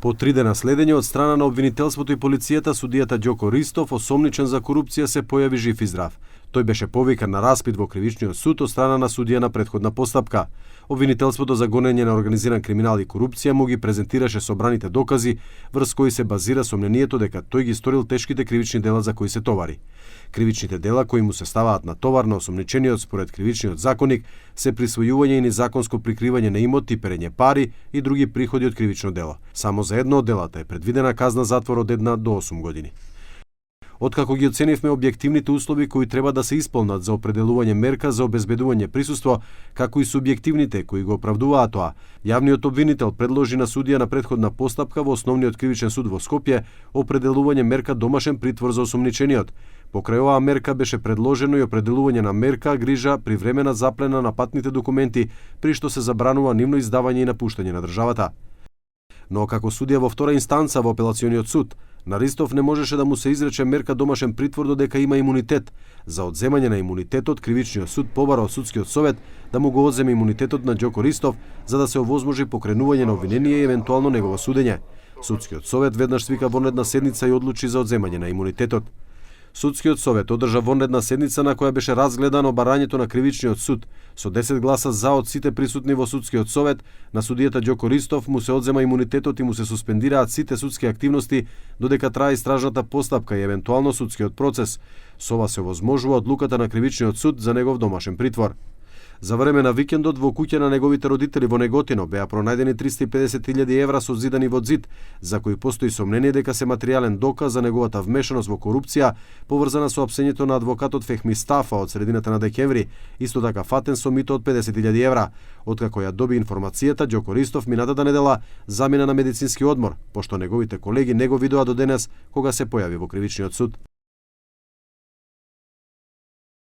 По 3 дена следење од страна на обвинителството и полицијата, судијата Ѓоко Ристов, осомничен за корупција, се појави жив и здрав. Тој беше повикан на распит во кривичниот суд од страна на судија на претходна постапка. Обвинителството за гонење на организиран криминал и корупција му ги презентираше собраните докази, врз кои се базира сомнението дека тој ги сторил тешките кривични дела за кои се товари. Кривичните дела кои му се ставаат на товар на осомничениот според кривичниот законник се присвојување и незаконско прикривање на имоти, перење пари и други приходи од кривично дело. Само за едно од делата е предвидена казна затвор од 1 до 8 години. Откако ги оценивме објективните услови кои треба да се исполнат за определување мерка за обезбедување присуство, како и субјективните кои го оправдуваат тоа, јавниот обвинител предложи на судија на претходна постапка во Основниот кривичен суд во Скопје определување мерка домашен притвор за осомничениот. Покрај оваа мерка беше предложено и определување на мерка грижа при времена заплена на патните документи, при што се забранува нивно издавање и напуштање на државата. Но како судија во втора инстанца во апелациониот суд, на Ристов не можеше да му се изрече мерка домашен притвор додека има имунитет. За одземање на имунитетот, кривичниот суд побара од судскиот совет да му го одземе имунитетот на Ѓоко Ристов за да се овозможи покренување на обвинение и евентуално негово судење. Судскиот совет веднаш свика вонредна седница и одлучи за одземање на имунитетот. Судскиот совет одржа вонредна седница на која беше разгледано барањето на кривичниот суд. Со 10 гласа за од сите присутни во судскиот совет, на судијата Ѓоко Ристов му се одзема имунитетот и му се суспендираат сите судски активности додека трае истражната постапка и евентуално судскиот процес. Со ова се овозможува одлуката на кривичниот суд за негов домашен притвор. За време на викендот во куќа на неговите родители во Неготино беа пронајдени 350.000 евра созидани во ѕид, за кои постои сомнение дека се материјален доказ за неговата вмешаност во корупција, поврзана со апсењето на адвокатот Фехми Стафа од средината на декември, исто така фатен со мито од 50.000 евра. Откако ја доби информацијата, Ѓоко Ристов минатата недела замина на медицински одмор, пошто неговите колеги не го видоа до денес кога се појави во кривичниот суд.